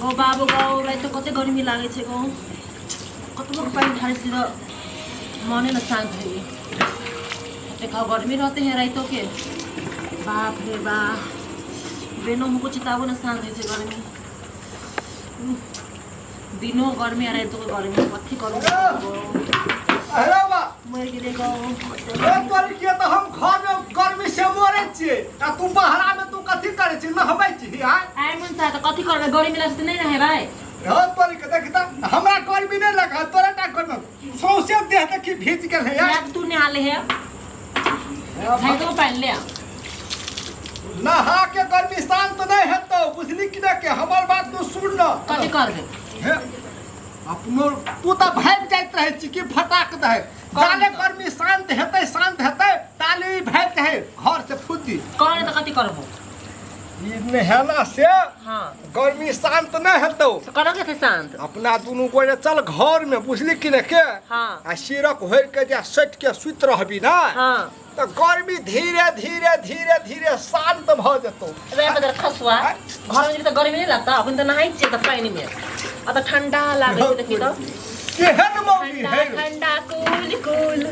गौ बाबु गौ राति कते गर्मी लागै छै गौ कतबो पानि ढारै छी तऽ मने न शान्त होइए देखा गर्मी रहते हैं राइतो के बाप रे बा बेनो हुको छै तबो न शान्त होइ छै गर्मी दिनो गर्मी आ राइतो के गर्मी कथी करू अरे बा मरि गेलै गौ ए तोरी के तऽ हम घर में गर्मी से मरै छियै आ तू बहरा में तू कथी करै छी नहबै छी आय आइ मन सा तऽ कथी करबै गर्मी लागै छै तऽ नहि नहेबै हँ तोरी के देख तऽ हमरा गर्मी नहि लगल तोरा टा गर्मी सौंसे देह देखी भीज गेल है यार तू नहा ले है झाइ तो पानि ले नहा के गर्मी शांत नहि हेतौ बुझली कि नहि के हमर बात तू सुन न कथी करबै हे अपनो तू तऽ भागि जाइत रहै छी कि फटाक दहै जाले गर्मी शांत हेतै शांत हेतै ताले ई भागि जाइ घर से फुद्दी कर तऽ कथी करबो ई नहेला से हाँ गर्मी शांत नहि हेतौ से करऽ के छै शांत अपना दुनू गोरे चल घर में बुझली कि नहि के हाँ। आ सिरक होरि के जे सटि के सुति रहबी ना हाँ तऽ गर्मी धीरे धीरे धीरे धीरे शांत भऽ जेतौ रे बदर खसुआ घर में तऽ गर्मी नहीं लगता अखन तऽ नहाइ छियै तऽ पानि में आ तऽ ठंडा लागै छै देखी तऽ केहन मौगी ठंडा है ठंडा कूल कूल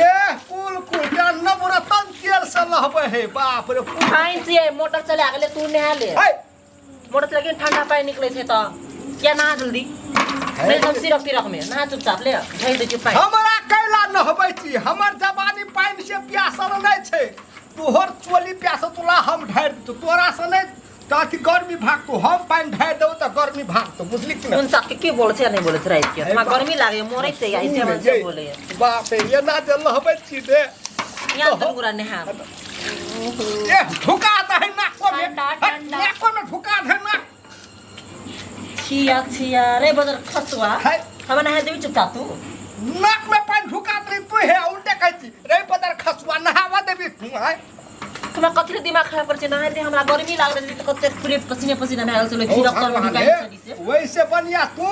ए कुल कुल तेरा नवरत्न तेल से लहबै है बाप रे कुल खाइ छियै मोटर चला गेलै तू नहा ले है मोटर चला के ठंडा पानि निकलै छै तऽ किया नहा जल्दी नहीं हम सिरक तिरक में नहा चुपचाप ले ढाई दै छियै पानि हमरा कैला नहबै छी हमर जवानी पानि से प्यासल नहि छै तोहर चोली प्यासल तोला हम ढारि देतौ तोरा से नहि तऽ अथी गर्मी भागतौ हम पानि ढारि देबौ तऽ गर्मी भागतौ बुझली कि कोन साथ के के बोलै छै या नहि बोलै छै राति के हमरा गर्मी लागै मरै छै या इच्छा मन से बोलै बाप रे एना जे लहबै छी रे यहाँ दुनू गोरा नहाब ए ढुका दे नाको में ठंडा, ठंडा। नाको में ढुका दे नाक छिया छिया रे बदर खसुआ है। हमरा नहा देबी चुपचाप तू नाक में पानि ढुका दे तू हे उल्टे कहै छी रे बदर खसुआ नहावा देबी तू आय हमरा कथी ले दिमाग खराब कर छै नहा दे हमरा गर्मी लागल रहै तऽ कते पूरे पसीने पसीना भए गेल छलै ओ खीरक तर भगवान निकालि हे, छली से वैसे बनिया तू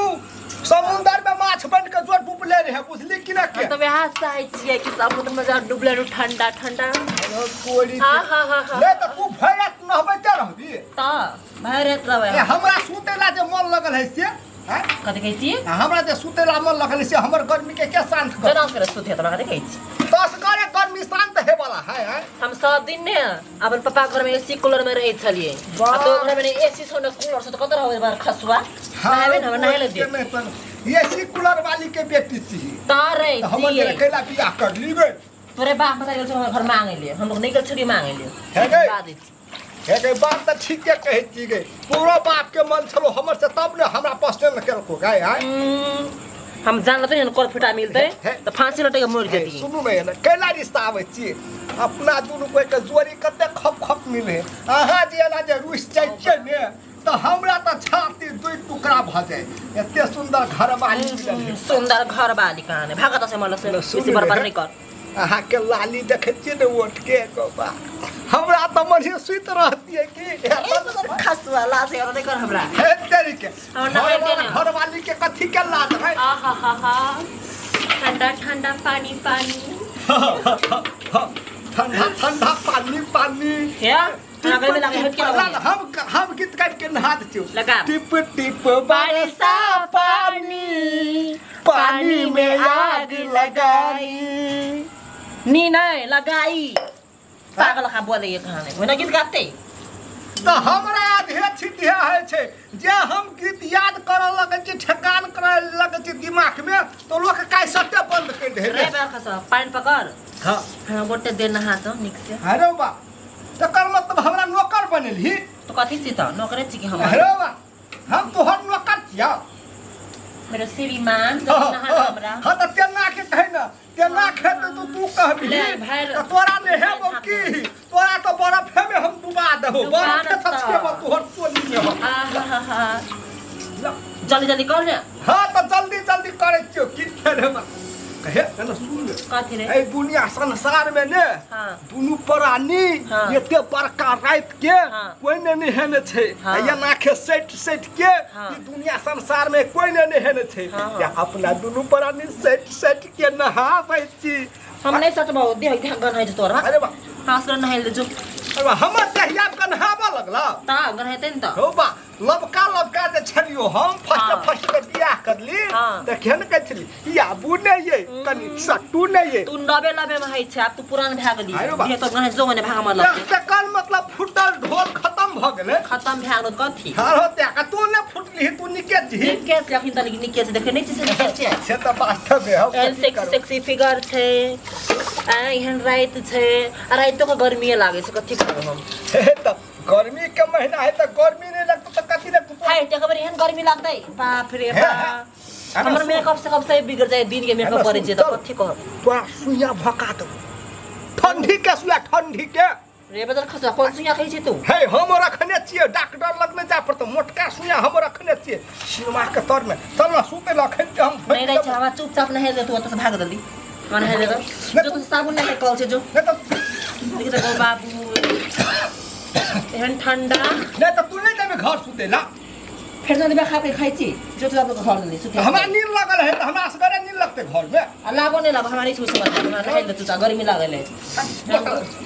समुंदर में माछ बन के जो डूबले रहे बुझली कि ना के हम तऽ वएह चाहै छियै कि समुद्र में जा डूबले रहू ठंडा ठंडा अरे कोरी हाँ हाँ हाँ हाँ नहीं तो तू भरि रात नहबैते रहबी तऽ भरि राति रहबै ए हमरा सुतेला जे मन लगल है से आँय? कथी कहै छियै आ हमरा जे सुतेला मन लगल है से हमर गर्मी के के शांत कर केना करे सुते तऽ कथी कहै छी दस गरे गर्मी शांत हे वाला है आँय? हम सब दिन ने अपन पापा घर में एसी कूलर में रहै छलियै आ तो घर में एसी छौ ने कूलर छौ तऽ कतऽ रहबै बार खसुआ नहेबै ने हमरा नहाय लए दे नहि तऽ एसी कूलर वाली के बेटी छी तऽ रहै तऽ हमर छियै जे कैला बियाह कर ली गे तोरे बाप मतारी गेल छौ हमर घर मांगै ले हम लोग नहि गेल छलियै मांगै ले हे गै। बाजै छी हे गे बात तऽ ठीके कहै छी गे तोरो बाप के मन छलो हमर से तब ने हमरा पसंद केलको गाय आय हम जानते हैं कर फुटा मिलते हे। तो फांसी लटके मर हे, जती सुनू ने एना कैला रिश्ता आबै छी अपना दुनू कोई के जोड़ी कते खप खप मिले अहाँ जे एना जे रुसि जाइ छियै ने तऽ हमरा तऽ छाती दुइ टुकड़ा भऽ जाय एते सुन्दर घरवाली मिलल है सुंदर घर वाली कहानी भागत से मन से ना, सुनू बेसी बड़बड़ ने। नहीं कर अहाँके लाली देखै छियै ने ओटके बा हमरा तऽ मने सुति रहतियै कि खसुआ लाज और नहीं कर हमरा हे तेरी के हमर नहाय दे ने। घरवाली के कथी के लाज है आहा हा हा ठंडा ठंडा पानी पानी ठंडा ठंडा पानी पानी क्या हमरा गर्मी लागे हट के ला, ला, हम गीत गाबि के नहा दै लगा। टिप टिप बरसा पानी पानी में आग लगाई नी नहीं लगाई पागल खा बोले ये कहानी वो ना गीत गाते तऽ हमरा आधे छिटिया होइ छै जे हम गीत याद करऽ लगै छी ठेकान करऽ लगै छी दिमागमे तऽ लोक कैसेटे बंद करि दै रे बार खसा पानी पकड़ हँ हाँ गोटे दे नहा तो निक से अरे बा तकर मतलब हमरा नौकर बनेलही तो कथी छी त नौकरे छी कि हम अरे बा हम तोहर नौकर छियौ मेरो श्रीमान जब नहा हमरा हाँ तऽ तेना के कहै ने तेना खेतै तऽ तू कहबी ले, भरि- तऽ तोरा नहेबौ की तोरा तऽ बरफे में हम डुबा देबौ डुबा बरफे देतौ। छछकेबौ तोहर टोली में हम आहा जल्दी जल्दी कर ने हाँ तऽ जल्दी जल्दी करै छियौ की खेल बा हे एना सुन ले कथी रे एहि दुनिया संसार में ने हाँ। दुनू प्राणी हाँ। एते बड़का राति के हाँ। कोई ने नहेने छै हाँ। आ एना के सटि सटि के हाँ। ई दुनिया संसार में कोई ने नहेने छै हाँ। या अपना दुनू प्राणी सटि सटि के नहाबै छी हम नहीं सटबौ देह देह गन्हाइ छै तोरा अरे बा हाँस कर नहाइल जो अरे बा हमर दहिया गन्हाबऽ लगला ता गन्हाइतै ने तऽ हौ बा लबका लबका जे छलियै छलियो हम फर्स्ट हाँ। फर्स्ट के बियाह करली। हाँ। तऽ केहन कहै छली ई आबू नहि ये कनि सट्टू नहि ये। तू नबे नबे में हइ छै, आब तू पुरान भए गेली। आरो बा। ये तो गहे जो ने भाग मरलक। तकर मतलब फुटल ढोल खत्म भऽ गेलै। खत्म भए गेल कथी? हर होते आ तू ने फुटली, तू निके छी। निके छै अखन तक, निके छै, देखे नहि छै से निके छै। से तऽ वास्तव में हौ। एहन सेक्सी सेक्सी फिगर छै आ एहन राति छै आ रातिो के गर्मीए लागै छै, कथी करब हम? हे तऽ गर्मी के महीना है तऽ गर्मी नहि लगतौ तऽ कथी लगतौ? हाय एक बेर एहन गर्मी लागतै, बाप रे हे, बाप। हे, हमर सुन। मेकअप सेकअप सब बिगड़ जाए, दिन के मेकअप हेलो, करै सुन, छियै तऽ चल। कथी कहब? तोरा सुइया भका देबौ ठंडी के सुइया, ठंडी के। रे बदल खसुआ, कोन सुइया कहै छै तू? हे हम रखने छियै, डॉक्टर लग नहि जाय पड़तौ, मोटका सुइया हम रखने छियै सिरमा के तर में। चल ना सुते ला अखन के हम भोंकि नहि रहै छै। देबौ। हमरा चुपचाप नहाय दे, तू ओतऽ से भाग जल्दी, हमरा नहाय दे तऽ। जो तू साबुन नहि कल छै जो। नहि तऽ देखि तऽ गौ बाबू, एहन ठंडा। नहि तऽ तू नहि जेबही घर सुते ला? फेर जल्दी खा के खाइ छी, जो तू अपना घर जल्दी सुते। हमरा नींद लगल है तऽ हमरा असगरे नींद लगतै घर में? आ लागो नहि लागो, हमरा नहि छै मतलब, हमरा नहाय दे तू, गर्मी लागल है।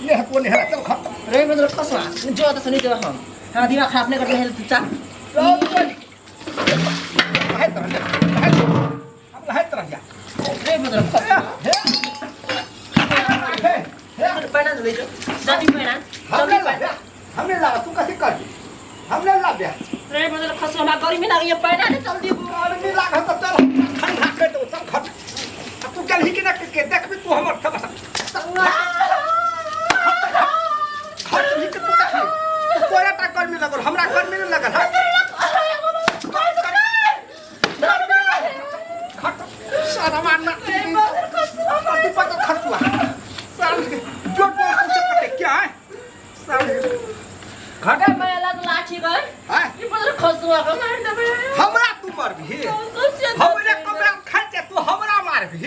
ये कोन है, चल घर। रे बदल खसुआ, जो ओतऽ से नहि जेबै हम, हमरा दिमाग खराब नहि कर, नहाय दे तू चा। चल नहाइत रह, नहाइत हम नहाइत रह जा। रे बदल खसुआ। हे हे हे। पहिना धोइ जो जल्दी, पहिना हमने जल्दी। ला, हमने ला, तू कथी करबी? हमने ला बे। रे बदल खसुआ, हमरा गर्मी लागैया, पहिना दे जल्दी। गर्मी लागल तऽ चल ठंडा कर दो, चल घर। आ तू गेलही कि ना के देखबी तू हमर तमाशा। घर चलही कि तू देखबी? तू तोरा टा गर्मी लगल, हमरा गर्मी नहि लगल है। सारा ना तू पता खर्चुआ साल के जो बोल से पटे क्या है साल घट। मैं लग लाठी गए। है ई बदल खसुआ के मारि देबै। हमरा तू मारबी? हमरे कमरा में खाइ छै, तू हमरा मारबी?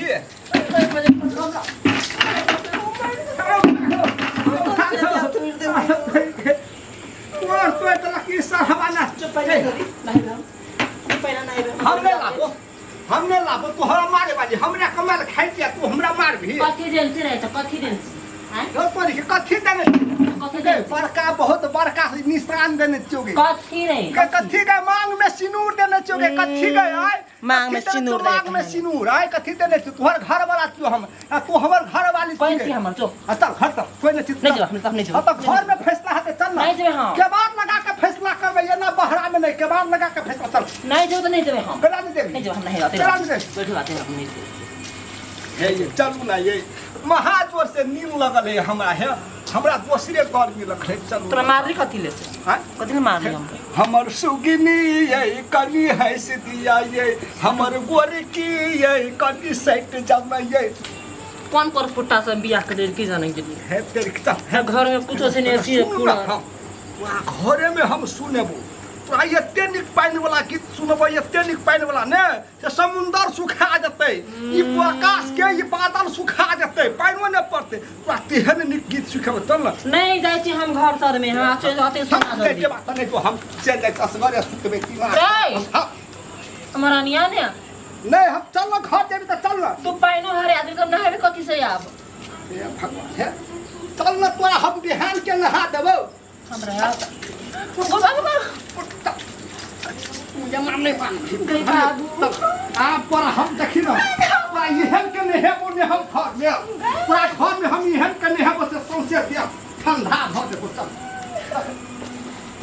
तोर तो इतना की सरहवा ना। हमने लाबो, हमने लाबो, तू हमरा मारे वाली? हमरा कमरा खाइ छै, तू हमरा मारबी? कथी देल छै रे? तऽ कथी देल छै आँय? तोरी के कथी देने? कथी देल छै? बड़का बहुत बड़का निशान देने छियोगे। कथी रे? कथी के मांग में सिनूर देने छियोगे? कथी के आय? मांग में कथी देने सिनूर छियौ? मांग में देने। सिनूर आय कथी देने छियौ? तोहर घर वाला छियौ हम आ तू हमर घर वाली। कोन छी हमर? जो। आ चल घर तक कोई नहीं छी। नहि जेबै हम, तब नहि जेबै। हाँ तऽ घर में फैसला हेतै, चल ना। नहि जेबै हम। केबाड़ लगा के फैसला करबै, ये ना बहरा में नहीं, केबाड़ लगा के फैसला, चल। नहि जेबै तऽ नहि जेबै हम। केना नहीं देबी? नहि जेबै हम, नहि रहतै। केना नहीं देबी? बैठू आते हम नहि जेबै। हे ये चलू ना, ये महाजोर से नींद लगल है हमरा, हे हमरा दोसरे गर्मी लगल है, चलू। तोरा मारली कथी ले? आँय? कथी ले मारली हम? हमर सुगिनी ये कनी हंस दिया ये, हमर गोरकी ये कनी सट जम ये। कोन पर पुट्टा से बियाह के की जाने गेलियै। हे तेरी चल। हे घर में कुछो छै ने एसी सुन ना, कूलर। हम तोरा घरे में हम सुनेबो, तोरा एते नीक पानि वाला गीत सुनबो, एते नीक पानि वाला ने से समुंदर सुखा जेतै, ई आकाश के ई बादल सुखा जेतै, पानिओ नहि पड़तै, तोरा तेहन नीक गीत सिखेबो, चल ना। नहि जाइ छी हम घर सर में, हमरा चलि आते सुना हम जल्दी। के बात नहीं, तो हम चल जाइ छी, असगरे सुतबै की मार। ए! हाँ, हमर अनिया ने नहीं हम चल ना, घर जेबी तऽ चल ना। तू पानिओ हरे आदमी कब नहाबे कथी से आब? हे भगवान, हे चल ना, तोरा हम बिहान के नहा देबौ। हमरा गो बाबू तू जमा नहीं मान। गई बाबू। आप पर हम देखी ना, तोरा एहन के नहेबो ने हम घर में, तोरा घर में हम एहन के नहेबो से सौंसे देह ठंडा भऽ जेतौ, चल।